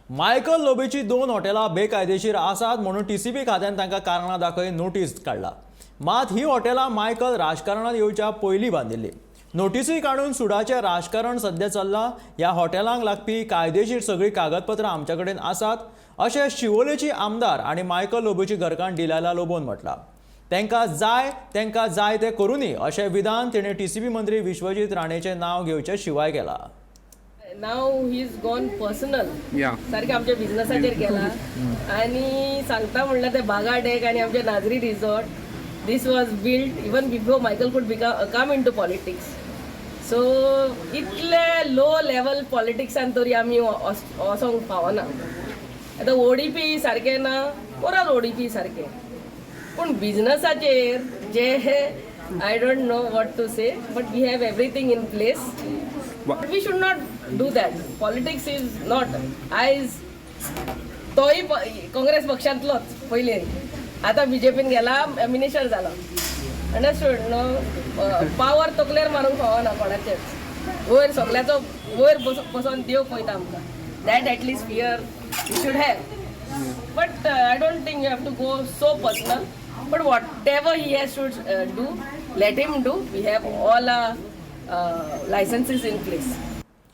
Michael लोबोची दोन हॉटेलां बेकायदेशीर आसात म्हणून टीसीपी खात्यान तांकां कारणां दाखय नोटीस काडला. मात ही हॉटेलां मायकल राजकारणात येवच्या पयलीं बांदिल्ली. नोटीसूय काडून सुडाचें राजकारण सध्या चल्लां. ह्या हॉटेलांक लागपी कायदेशीर सगळीं कागदपत्रां आमच्या कडेन आसात, अशें शिवोलेची आमदार आनी मायकल लोबोची घरकान्न डिलायला लोबोन म्हटलां. तांकां जाय तांकां जाय तें करुनी, अशें विधान तिणें टीसीपी मंत्री विश्वजीत राणेचें नांव घेवचे शिवाय केलां. Now he is gone personal. सारकें आमच्या बिझनसाचेर गेला आनी सांगता म्हणल्यार ते बागा डेक आनी आमचे नाजरी resort, this was built even before Michael could come into politics. So इतले लो लेवल पॉलिटिक्सान तरी आमी वचोंक पावना. आतां ओडीपी सारकें ना, कोराल ओडीपी सारकें, पूण बिझनसाचेर जे, I don't know what to say, but we have everything in place. We should not do that. Politics is not. आयज तोय काँग्रेस पक्षांतलोच पयलीं, आतां बीजेपीन गेला, मिनिस्टर जाला. अंडरस्टूड न्हू? पावर तकलेर मारूंक फावना कोणाचेच. वयर सगल्याचो वयर बसोन देव पळयता आमकां. That at least fear you should have, but I don't think you have to go so personal. But whatever he has to do, let him do. We have all licenses in place.